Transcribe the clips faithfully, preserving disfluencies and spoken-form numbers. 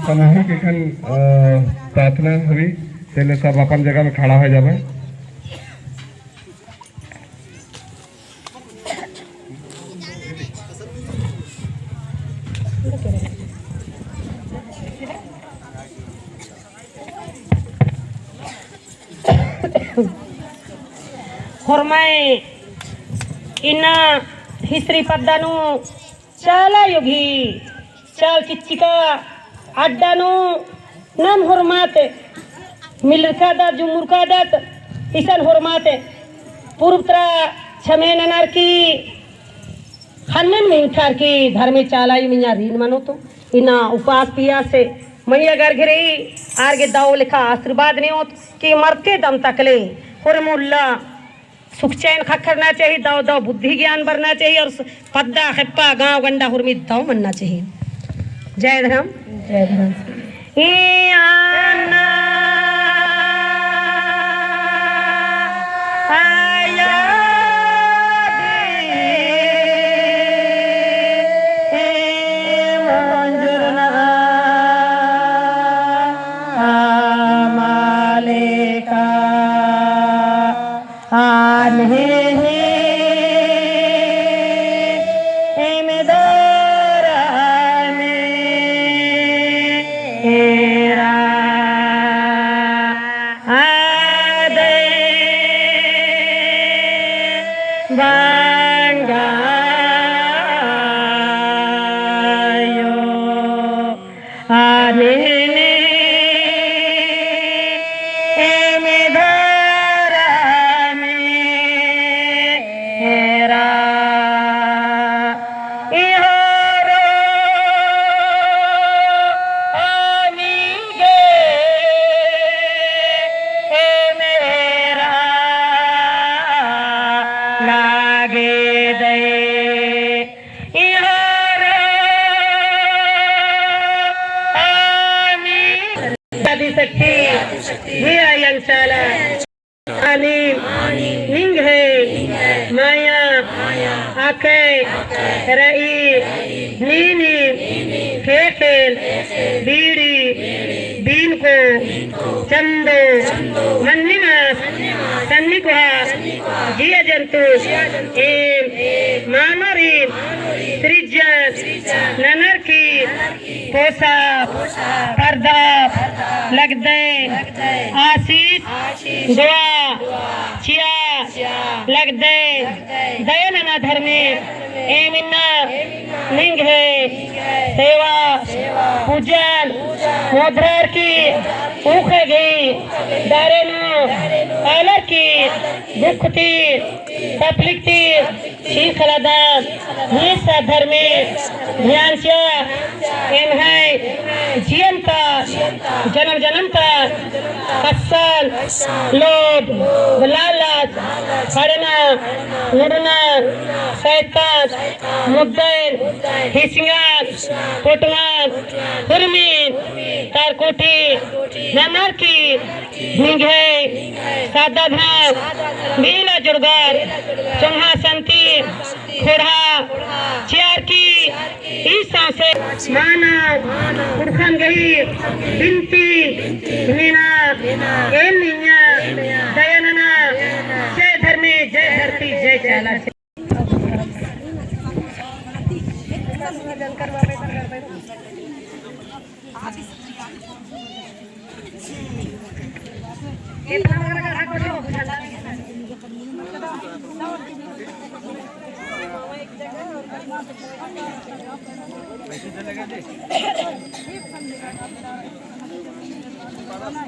सामूहिक एखन, अ, प्रार्थना होई, तेले सब अपन जगह में खड़ा हो जाबे। होरमय इन्ना हिसरी पद्दा नू चाला अयो गही चाल चिच्चिका अड्डा नू नाम होरमात मिलरकादत, जुमुरकादत, इसन होरमात पूर्व तरा छमे ननर की ख़न्नन मिंख़र की धर्मे चाला अयो मइय्याँ रीन मनोत। इन्ना उपास पियासे मइय्याँ गर घेरई आर गे दव लेखा आशीर्वाद नेओत कि मरते दम तकले होरमर उल्ला सुख चैन ख़क्खरना चाही, दव दव बुद्धि ज्ञान बरना चाही और पद्दा खेप्पा गाँव गंडा होरमी दव मन्ना चाही। जय धर्म। जय धर्म। आदिशक्ति, हे अयंग चाला, आनी, निंग्है, माया, अकय, रई, नीनी, ख़ेख़ेल, बीड़ी, बीनको, चंदो, मन्निमास, सन्नी कोहा, जिया जंतु, एम, मानोरिन, सृजन, ननर की, पोसा, परदा, लगदय, आशीष, दुआ, चिआ, लगदय, दया नना धर्मे, एम इन्ना, निंग्है, सेवा, पूजन, मोधरर की, ऊख़ा गही, दारे नू, आलर की, दुख ती, तकलीफ ती, ख़क्खरदम, निसा धर्मे, ध्यान चिआ, एम्है, जियन ता, जनम जनम ता, कस्सन, लोभ, लालच, हड़ना, मुड़ना, सैतान, मुद्दन, हिसिंगन, पोटंगन, हुरमिन, तारकुटी, ननर की, निंग्है, सादा धाम, बेला जुड़गर, चोंहा संती, खोड़हा, चिअर की, ई सौंसे, मानव, पुरखन गही, बिनती, मेना, एम मइय्याँ, दया नना, जय धर्मे, जय धरती, जय चाला।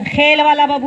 खेल वाला बाबू।